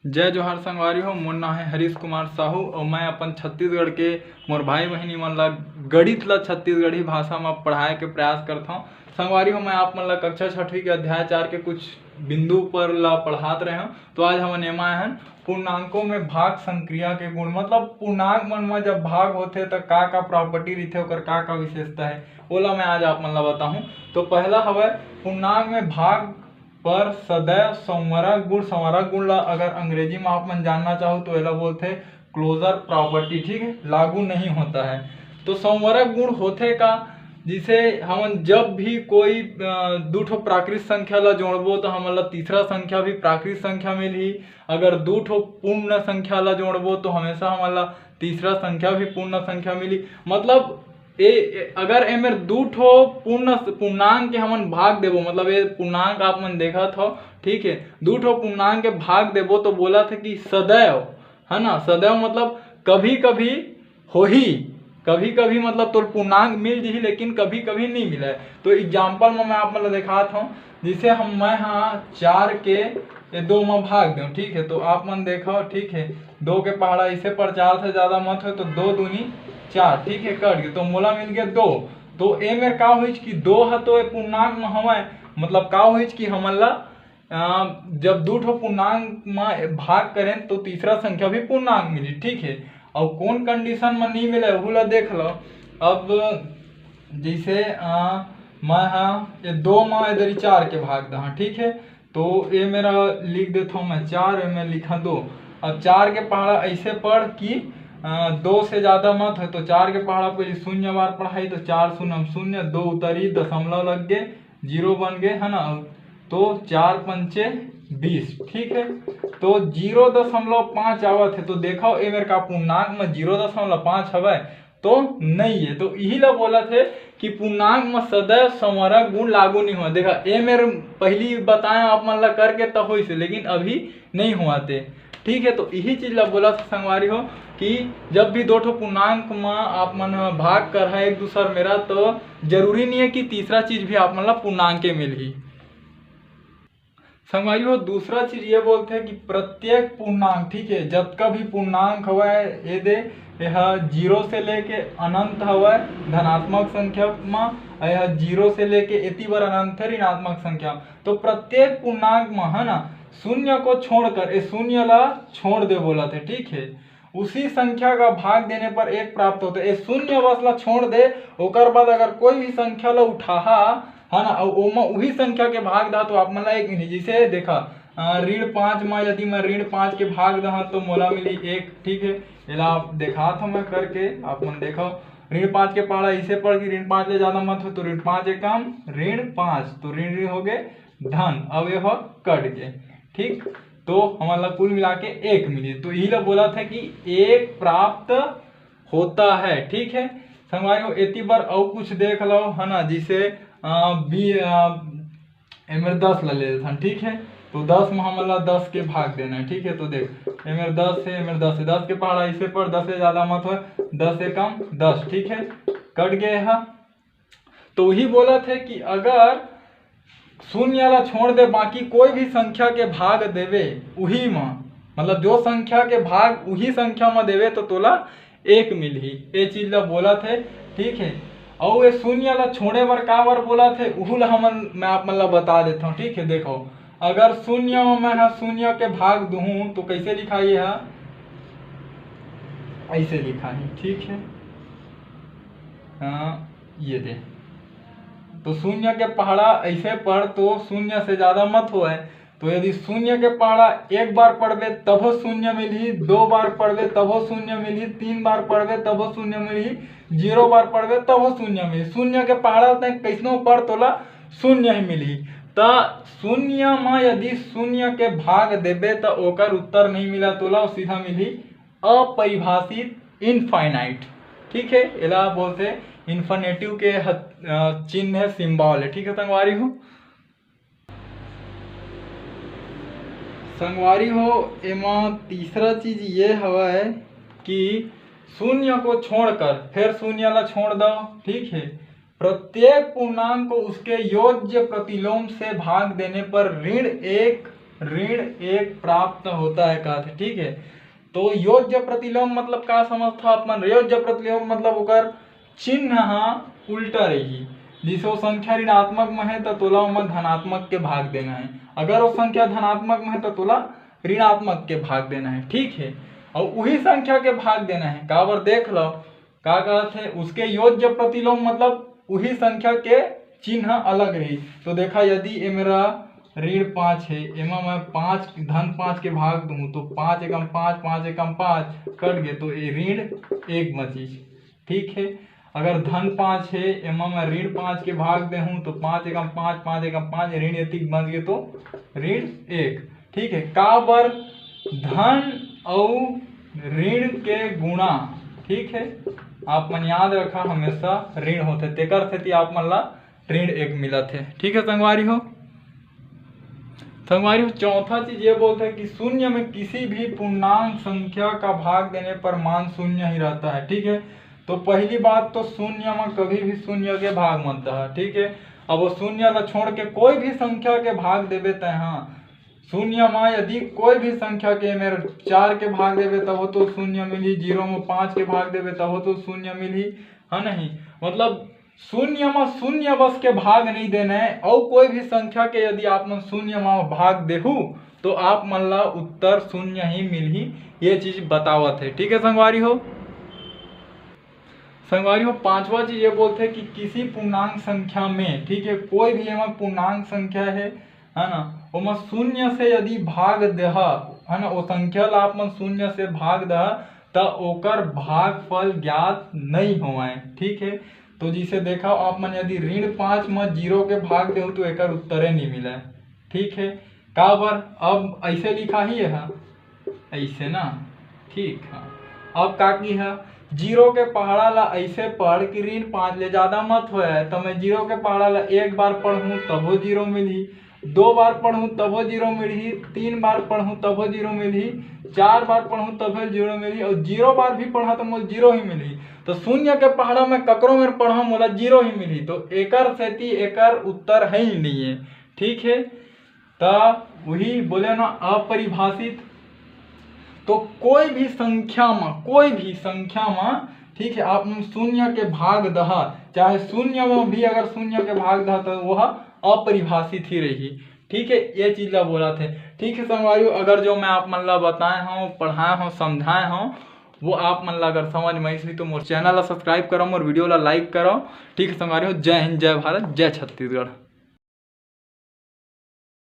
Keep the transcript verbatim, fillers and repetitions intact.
जय जोहार संगवारी हो, मोर नाम है हरीश कुमार साहू और मैं अपन छत्तीसगढ़ के मोर भाई बहिनी मन ला गणित ला छत्तीसगढ़ी भाषा में पढ़ाए के प्रयास करत हूँ। संगवारी हो, मैं आप मन ला कक्षा छठवीं के अध्याय चार के कुछ बिंदु पर ला पढ़ात रहे हूँ। तो आज हमन एमा आए हन पूर्णांकों में भाग संक्रिया के गुण, मतलब पूर्णांक मन में जब भाग होथे त का का प्रॉपर्टी रहिथे, ओकर का का विशेषता है, ओला मैं आज आप मन ला बताहूँ। तो पहला हवय पूर्णांक में भाग पर सदैव संवरक गुण। संवरक गुण ला अगर अंग्रेजी में आप मन जानना चाहो तो एला बोलथे क्लोजर प्रॉपर्टी, ठीक है, लागू नहीं होता है। तो संवरक गुण होथे का, जिसे हमन जब भी कोई अ, दू ठो प्राकृत संख्या ला जोड़बो तो हमन ला तीसरा संख्या भी प्राकृत संख्या मिलही। अगर दू ठो पूर्ण संख्या ला जोड़बो तो हमेशा हमन ला तीसरा संख्या भी पूर्ण संख्या मिली। मतलब ए, ए अगर एमेर दू ठो पूर्ण पूर्णांक के हमन भाग देबो, मतलब ये पूर्णांक आप मन देखत हो, ठीक है, दू ठो पूर्णांक के भाग देबो तो बोलथे कि सदैव, है ना, सदैव मतलब कभी कभी होही, कभी कभी मतलब तोर पूर्णांक मिल जही लेकिन कभी कभी नहीं मिले। तो एग्जाम्पल में मैं आप मन ला देखात हूँ, जैसे हम मैं हाँ चार के ये दो में भाग दूँ, ठीक है, तो आप मन देखो, ठीक है, दो के पहाड़ा इसे पर चार से ज़्यादा मत हो तो दो दूनी चार, ठीक है, कट गए तो मोला मिल गया दो। तो एमेर का होइच कि दो ह तो ये पूर्णांक में हवय, मतलब का होइच कि हमन ला अ, जब दू ठो पूर्णांक में भाग करें तो तीसरा संख्या भी पूर्णांक मिली, ठीक है। और कौन कंडीशन में नहीं मिले, वहू ला देख लो। अब जैसे अ, मैं हाँ ये दो में इधर ही चार के भाग दहा, ठीक है, तो ये मेरा लिख देता हूँ मैं चार, ये मैं लिखा दो। अब चार के पहाड़ा ऐसे पढ़ कि अ, दो से ज़्यादा मत हो, तो चार के पहाड़ा पहले शून्य बार पढ़ाई, तो चार शून्य शून्य, दो उतरी, दशमलव लग गए, जीरो बन गए, है ना। तो चार पंचे बीस, ठीक है। तो जीरो दशमलव पाँच आवत है, तो देखो ए मेर का पूर्णांक में जीरो दशमलव पाँच हवय, तो नहीं है। तो यही ला बोलथे कि पूर्णांक में सदैव संवरक गुण लागू नहीं हो। देखा, ए मेर पहली बताया आप मन ला करके तो होइस, लेकिन अभी नहीं हुआ थे, ठीक है। तो यही चीज ला बोलथे संगवारी हो कि जब भी दो ठो पूर्णांक में आप मन भाग करहा एक दूसर मेरा, तो जरूरी नहीं है कि तीसरा चीज भी आप मन ला पूर्णांक के मिलही। संगवारी हो, दूसरा चीज ये बोलथे कि प्रत्येक पूर्णांक, ठीक है, जतका भी पूर्णांक हवय, ये दे, यह जीरो से लेके अनंत हवय धनात्मक संख्या मा, और यह जीरो से लेके एती बर अनंत है ऋणात्मक संख्या। तो प्रत्येक पूर्णांक मा, है ना, शून्य को छोड़कर, ये शून्य ला छोड़ दे बोलथे, ठीक है। उसी संख्या का भाग देने पर एक प्राप्त होता है। ये शून्य बस ला छोड़ दे, ओकर बाद अगर कोई भी संख्या ला उठाहा, है ना, अउ ओमा उही संख्या के भाग दा तो आप मन ला एक मिली। जैसे देखा, अ, ऋण पाँच मा यदि मैं ऋण पाँच के भाग दहा तो मोला मिली एक, ठीक है। एला आप देखात हूँ मैं करके, आप मन देखो। ऋण पाँच के पहाड़ा इसे पढ़ के ऋण पाँच ले ज्यादा मत हो, तो ऋण पाँच एकम ऋण पाँच, तो ऋण ऋण हो गए धन, अब ये हो कट के, ठीक। तो हमन ला कुल मिला के एक मिली, तो यही ला बोलथे कि एक प्राप्त होता है, ठीक है। संगवारी हो, एती बर अउ कुछ देख लो, है ना, जैसे अ, बी अ, एमेर दस ला ले लेथन, ठीक है। तो दस में हमन ला दस के भाग देना है, ठीक है। तो देख, एमेर दस है, एमेर दस है, दस के पहाड़ा इसे पढ़, दस से ज्यादा मत हो, दस एकम दस, ठीक है, कट गए है। तो वही बोलथे कि अगर शून्य ला छोड़ दे, बाकी कोई भी संख्या के भाग देवे उही म, मतलब जो संख्या के भाग उही संख्या म देवे तो तोला एक मिलही, ये चीज ला बोलथे, ठीक है। अउ ये शून्य ला छोड़े बर का बर बोलथे, उहू ला हमन, मैं आप मन ला बता देथव, ठीक है। देखो, अगर शून्य म मैं ह शून्य के भाग दूहूँ तो कैसे लिखाही ह, ऐसे लिखाही, ठीक है। हाँ, ये दे। तो शून्य के पहाड़ा ऐसे पढ़ तो शून्य से ज्यादा मत होए। तो यदि शून्य के पहाड़ा एक बार पढ़बे तभो शून्य मिलही, दो बार पढ़बे तभो शून्य मिलही, तीन बार पढ़बे तभो शून्य मिलही, जीरो बार पढ़बे तभो शून्य मिलही। शून्य के पहाड़ा तैं कैसनो पढ़ तोला शून्य ही मिलही। त शून्य म यदि शून्य के भाग देबे त ओकर उत्तर नहीं मिला तोला, सीधा मिलही अपरिभाषित, इनफाइनाइट, ठीक है। एला बोलथे इन्फिनेटिव के हत-, अ, चिन्ह है, सिंबल है, ठीक है संगवारी हो। संगवारी हो, एमा तीसरा चीज ये हवय कि शून्य को छोड़कर, फिर शून्य ला छोड़ दो, ठीक है। प्रत्येक पूर्णांक को उसके योज्य प्रतिलोम से भाग देने पर ऋण एक ऋण एक प्राप्त होता है कहत हे, ठीक है। तो योज्य प्रतिलोम मतलब का समझथव आप मन? योज्य प्रतिलोम मतलब ओकर चिन्ह ह उल्टा रही। जैसे वो संख्या ऋणात्मक में है तो तोला ओमा धनात्मक के भाग देना है, अगर वो संख्या धनात्मक में है तो तोला ऋणात्मक के भाग देना है, ठीक है। और वही संख्या के भाग देना है, काबर देख लो का कहत हे, उसके योज्य प्रतिलोम मतलब वही संख्या के चिन्ह अलग रही। तो देखा, यदि ए मेरा ऋण पाँच है, एमा मैं पाँच, धन पाँच के भाग दूँ तो पाँच एकम पाँच, पाँच एकम पाँच कट गए तो ये ऋण एक बचिस, ठीक है। अगर धन पाँच है, एमा मैं ऋण पाँच के भाग देहूँ तो पाँच एकम पाँच, पाँच एकम पाँच, ऋण एतिक बच गए तो ऋण एक, ठीक है। काबर धन अउ ऋण के गुणा, ठीक है, आप मन याद रखा हमेशा ऋण होथे, तेकर सेती आप मन ला ऋण एक मिलत हे, ठीक है संगवारी हो। संगवारी हो, चौथा चीज ये बोलथे कि शून्य में किसी भी पूर्णांक संख्या का भाग देने पर मान शून्य ही रहता है, ठीक है। तो पहली बात तो शून्य में कभी भी शून्य के भाग मत दहा, ठीक है। अब वो शून्य ला छोड़ के कोई भी संख्या के भाग देबे तय, हाँ, शून्य में यदि कोई भी संख्या के मेर चार के भाग देबे तब तो शून्य मिलही, जीरो में पाँच के भाग देबे तब तो शून्य मिलही, है नहीं? मतलब शून्य में शून्य बस के भाग नहीं देना है, और कोई भी संख्या के यदि आप मन शून्य में भाग देहू तो आप मन ला उत्तर शून्य ही मिलही, ये चीज बतावत है, ठीक है संगवारी हो। संगवारी हो, पांचवा चीज ये बोलथे कि किसी पूर्णांक संख्या में, ठीक है, कोई भी एमा पूर्णांक संख्या है, है ना, ओमा शून्य से यदि भाग देहा, है ना, वो संख्या ला आप मन शून्य से भाग देहा, त ओकर भागफल ज्ञात नहीं होवय, ठीक है। तो जैसे देखा, आप मन यदि ऋण पाँच में जीरो के भाग देहू तो एकर उत्तरे नहीं मिले, ठीक है। काबर? अब ऐसे लिखा ही है, ऐसे ना, ठीक है। अब का की है, जीरो के पहाड़ा ला ऐसे पढ़ कि ऋण पाँच ले ज्यादा मत होए, तो मैं जीरो के पहाड़ा ला एक बार पढ़ूँ तभो जीरो मिलही, दो बार पढ़ूँ तभो जीरो मिलही, तीन बार पढ़ूँ तभो जीरो मिलही, चार बार पढ़ूँ तभो जीरो मिलही, और जीरो बार भी पढ़ा तो मोला जीरो ही मिलही। तो शून्य के पहाड़ा में ककरो मेर पढ़ा, मोला जीरो ही मिलही। तो एकर सेती एकर उत्तर है ही नहीं है, ठीक है। त वही बोले ना, अपरिभाषित। तो कोई भी संख्या में, कोई भी संख्या में, ठीक है, आप शून्य के भाग दहा, चाहे शून्य में भी अगर शून्य के भाग दहा तो वह अपरिभाषित ही रही, ठीक है। ये चीज ला बोलथे, ठीक है संगवारी हो। अगर जो मैं आप मन ला बताए हूँ, पढ़ाए हूँ, समझाए हूँ, वो आप मन ला अगर समझ में आइस होही तो मोर चैनल ला सब्सक्राइब करो, मोर वीडियो ला लाइक करो, ठीक है संगवारी हो। जय हिंद, जय भारत, जय छत्तीसगढ़।